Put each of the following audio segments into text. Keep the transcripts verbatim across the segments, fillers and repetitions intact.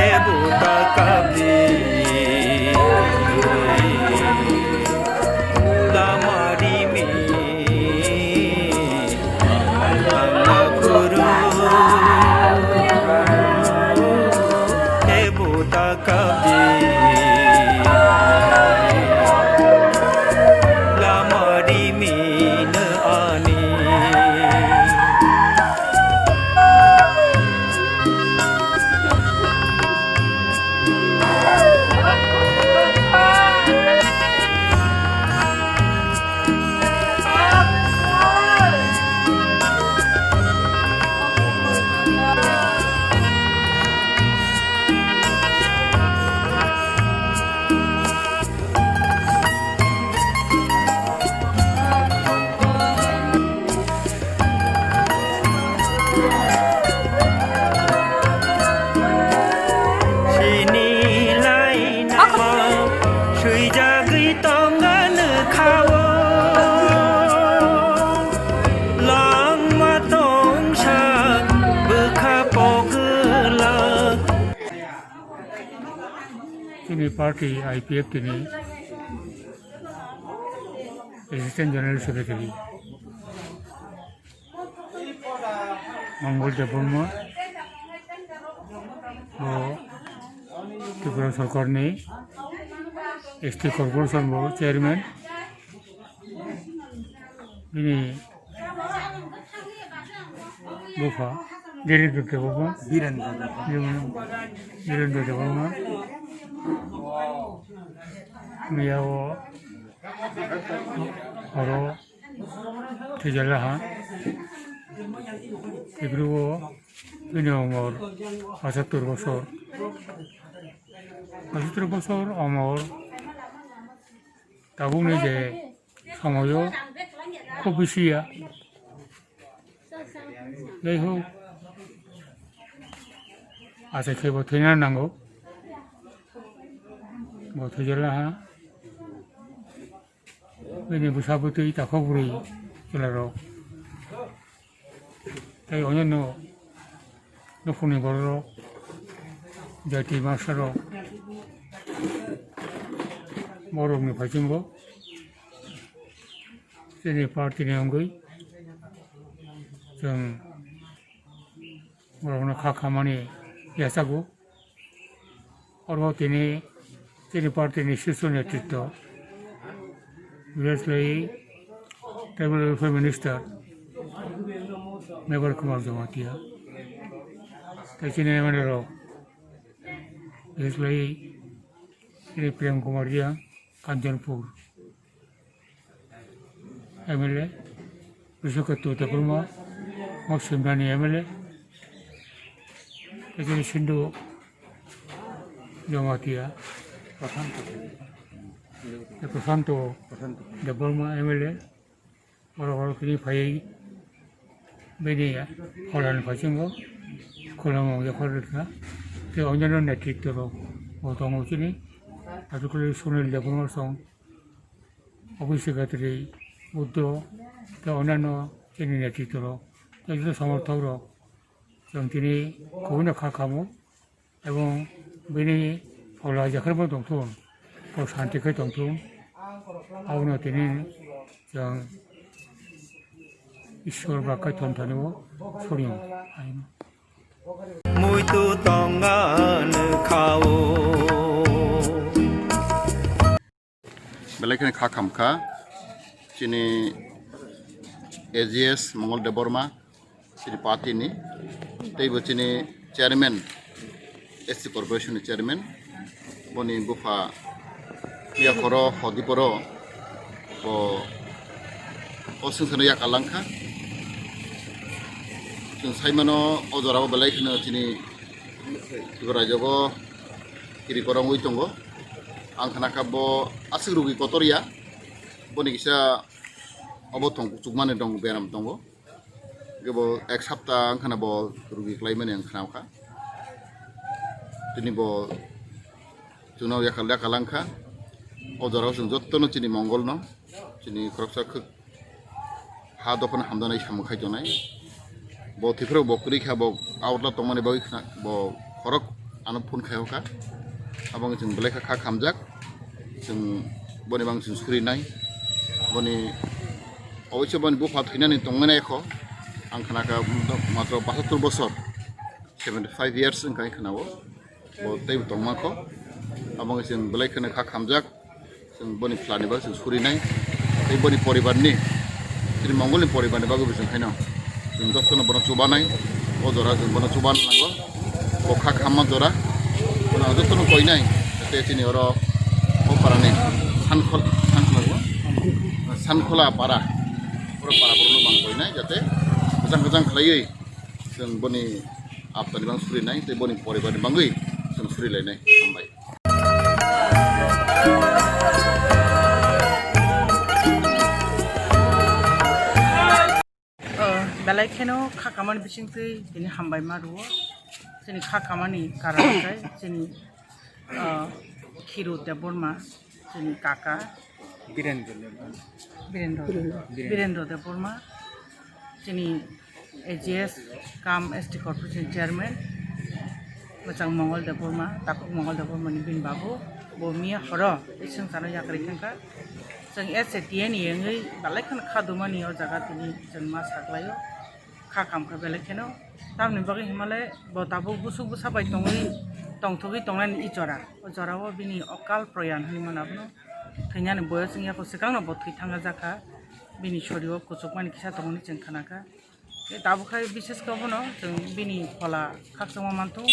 Buta kabi lamari mi angna guru. Buta kabi lamari mi na ani. Sini lainama swijagwi tongani khao, langma tongsa bwkha pogwlak. Chini party I P F T ni Assistant General Secretary Mongol Debbarma, bo Tripura Sarkarni S T Corporation bo Chairman, bini bupha Dhirendra Debbarma. Dhirendra Debbarma. Dhirendra Debbarma. Miya o oro thwijalaha. Ebro o bini umor pochattor bosor. Pochattor bosor umor. Tabukni je somoyo khub bisi ya. Jai hok, achai khe bo thwina nango. Bo thwijala ha. Bini bwsa bwtwi takhuk bwrwi chwlarok. Tei onyono nukhungni bororok, jati masarok, borokni phaisingbo chini party ni wngwi chwng borokno kha khamani yachago. Oro tini, tini party ni sisyo netritwo, bises khlai tribal welfare minister Mebar Kumar Jamatia, tei chini M L A rok, bises khlai chini Prem Kumar Riang, Kanchanpur. M L A, Bishwakatu Debbarma, Moksimrani M L A, Kajal Sindhu Jamatia, Prashanto. Prashanto. Prashanto. Debbarma M L A, oro oro kini phai bini holan phaisingo, khulamo yakhor rikha, tei onyono netritwo rok bo tongo chini, atukuli Sunil Debbarma song. Office secretary, Buddho, tei onano chini netritorok, tei joto somorthokrok, chwng tini kubui no kha kamo, ebong bini phola jephar bo tongthun, bo shanti khe tongthun, abono tini chwng Ishwar ba Kaitor thani o soriyo. Muitu tonga nukha o. Belai kheno kha khamkha chini A G S Mongol Debbarma, chini party ni, teibo chini chairman, S T corporation ni chairman, boni bupha yakhoro hodiporo bo o swngcharno yakalangkha. Chwng saimano o jorao belai kheno chini Tripura rajyogo kiri korongwi tongo. Ang khnakha bo aswk rugwi kotor ya, boni kisa obo thong chukmani dong, beram tongo. Kebo ek sapta wngkhana bo rugi klaimani ang khnakha. Tini bo chwngno yakal yakal wngkha. O jorao chwng jottono chini mongolno, chini khoroksa khwk ha dophano hamjaknai samung khai tongnai. Bo thwiphuru bo kwrwi kha, bo outla tongmani bagwi khna, bo khorok ano phone khai kha. Abang chwng belai kha kha khamjak. Chwng boni bang chwng suri nai. Boni oboise boni bupha thwinani tongmani ekho. Ang khana kha matro bahattur bosor, seventy five years wngkha ang khana o. Bo tei bo tongma kho. Abang chwng belai kheno kha khamjak. Chwng boni phlani bagwi chwng surinai, tei boni poribarni, chini Mongolni poribarni bagwi bo chwng khaino chwng jotono bono chubanai. O jora chwng bono chuban nango, bo kha khamma jora, bono ang jotono koinai, tei chini oro o parani Sankhola, Sankhola, Sankhola para, oro para borokno bo ang koinai, jate kwchang kwchang khlaiwi chwng boni aptani bang surinai, tei boni poribarni bagwi chwng surilainai. Hambai. O, belai kheno kha kamani bisingtwi tini hambai ma rwo. Chini kha kamani karon khe chini, o, Khiru Debbarma, chini kaka. Birendra Debbarma. Birendra. Birendra. Birendra Debbarma, chini A G S cum S T Corporation Chairman, Mwchang Mongol Debbarma, Takhuk Mongol Debbarmani bini babu, bo miya horo, ising sano yakri thangkha. Chwng S A T N yengwi belai kheno kha dumani o jaga tini chwng ma saklaio, kha kamkha belai kheno. Tamni bagwi himale bo tabuk busuk bwsa bai tongwi, tongthogwi tongnani i jora. O jorao bini okal proyan hinwi mano abono. Thwinani boyos wngya kho, swkangno bo thwi thangna jakha. Bini sorio kuchukmani kisa tongmani chwng khanakha. Tei tabuk khai bishesh khe bono chwng bini phola khakchangma manthung,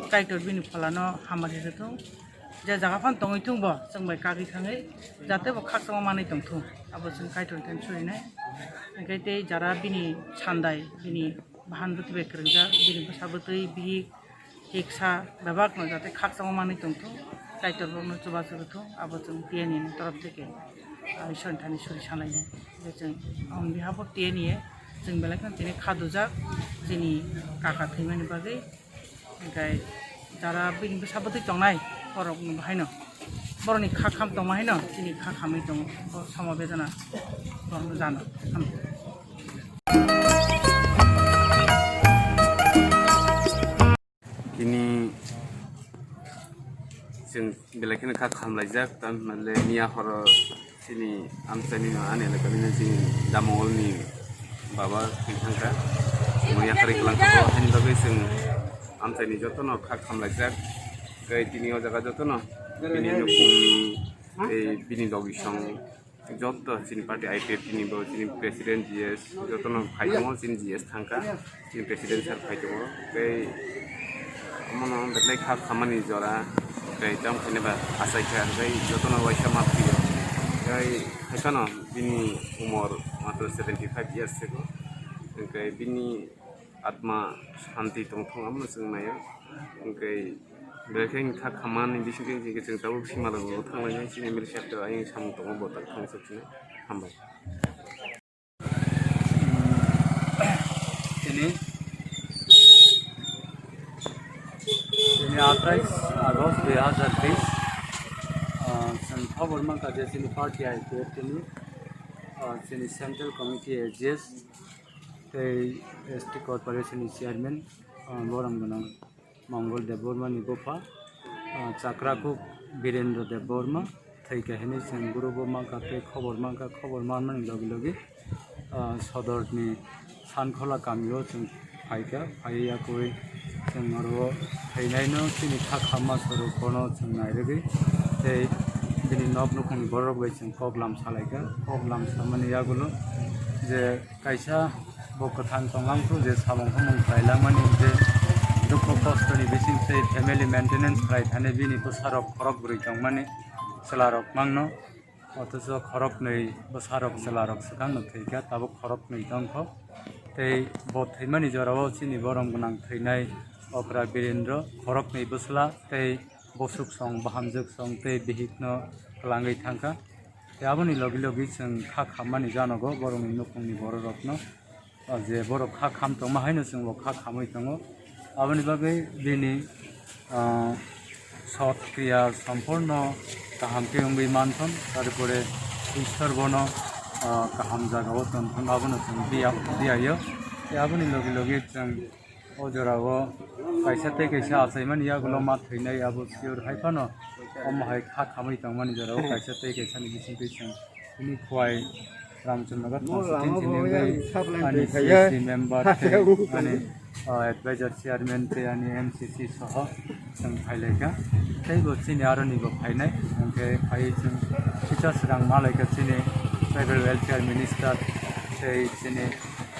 Kaitor bini pholano hamari rwthung. Je jaga phano tongwi thung bo, chwng bai kagwi thangwi, jate bo khakchangma manwi tongthung. Abo chwng Kaitorni thani surinai. Hwnkhe tei jara bini sandai, bini bahan bwtwi bai kwrwngjak, bini bwsa bwtwi, bihik, hiksa, bebakno jate khakchangma manwi tongthung, Kaitor bokno chubachu rwthung, abo chwng T N A ni torof theke, ah, Ishwarni thani suri sanlainai. Hwnkhe chwng on behalf of T N A, chwng belai kheno tini kha dujak, chini kaka thwimani bagwi. Hwnkhe jara bini bwsa bwtwi tongnai, borokno bahaino, borokni kha kham tongma haino, chini kha khamwi tongo, bo somo bedana borokno jano. Hambai. Tini chwng belai kheno kha khamlaijak, tamhinmale miya horo chini amchaini no ani elakani no chini Damongolni baba thwi thangkha, chwngno yakarwi kwlangkha bo, haini bagwi chwng amchaini jotono kha khamlaijak, tei tini o jaga jotono bini nukungni tei bini logisong. Joto chini party I P F T ni bo chini president G S jotono phai tongo, chini G S thangkha, chini president sir phai tongo, tei omono belai kha khamani jora, tei tam khainai ba achaikha, tei jotono waisa ma phio, tei haiphano bini umor matro seventy five years se, tei bini atma shanti tongthung, amo chwng naio. Hwnkhe belai khe wngkha khamani bisingtwi chwng tabuk simalwgo thanglainai chini M L A saheb to ayang samung tongo bo tak thangwi sokchina. Hambai. Tini, tini athais August dui hazar teis, ah, chwng khobor mankha je chini party I P F T ni, ah, chini Central Committee A G S tei S T Corporation ni Chairman, ah, borom gwnang Mongol Debbarma ni bupha, ah, Chakrakuk Birendra Debbarma thwikha hinwi chwng group o mankha tei khobor mankha, khobor manmani logi logi, ah, sodor ni Sankhola kami o chwng phaikha, phaiwi yakwi chwng oro phainaino chini kha khamma sorok bono chwng nairwgwi tei bini nok nukhungni borok bai chwng koklam salaikha, koklam samani yagulo je kaisa bo kwthang tonglang thung je samung humung khlai langmani je dukhu kosto ni bising tei family maintenance khlai thani bini bwsarok khorok bwrwi tongmani chwlarok mangno, othocho khoroknwi bwsarok chwlarok swkangno thwikha, tabuk khoroknwi tongkho. Tei bo thwimani jorao chini borom gwnang thwinai okra Birendra khoroknwi bwsla tei bosuk song, bahamjwk song tei bihikno kwlangwi thangkha. Tei aboni logi logi chwng kha khammani janogo borokni nukhungni bororokno, ah, je borok kha kham tongma haino chwngbo kha khamwi tongo. Aboni bagwi bini, ah, sot kriya somporno kaham khe wngwi manthon, tarpore Ishwar bono, ah, kaham jagao tonthon, abono chwng biya-, biyaio. Tei aboni logi logi chwng O jorao kaisa tei kaisa achaimani yagulo ma thwinai abo sure hai phano omo hai kha khamwi tongmani jorao kaisa tei kaisani bisingtwi chwng bini khwai Ramchandra constituency ni wngwi ani C C member tei ani, uh, advisor chairman tei ani M C C soho chwng phailaikha. Tei bo chini aroni bo phainai, hwnkhe phaiwi chwng teachers rang malaikha chini tribal welfare minister tei chini,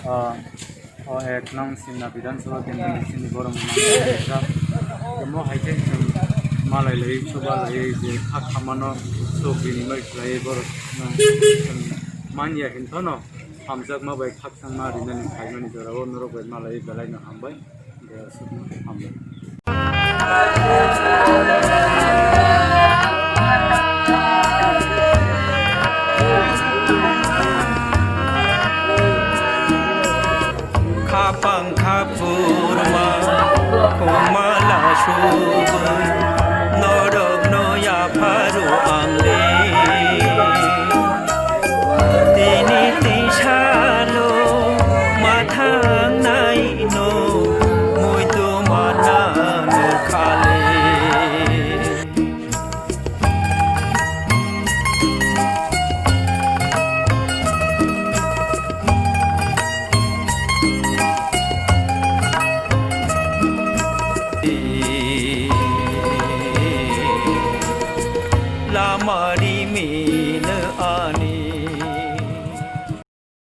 uh, O ek nong Simna Bidhan Sabha Kendra ni sini borok mangsa. Temo hai khe chwng malai lai, chuba lai je kha khamano sok bini mai khlai borok no chwng manya hin phano hamjakma bai khakchangma rinani phaimani jorao norok bai malai belai no hambai. Hambai. Khapang khapurma khumala subui norokno yapharo ang le. Tini tei salo ma thangnai no muitu mana nukha le.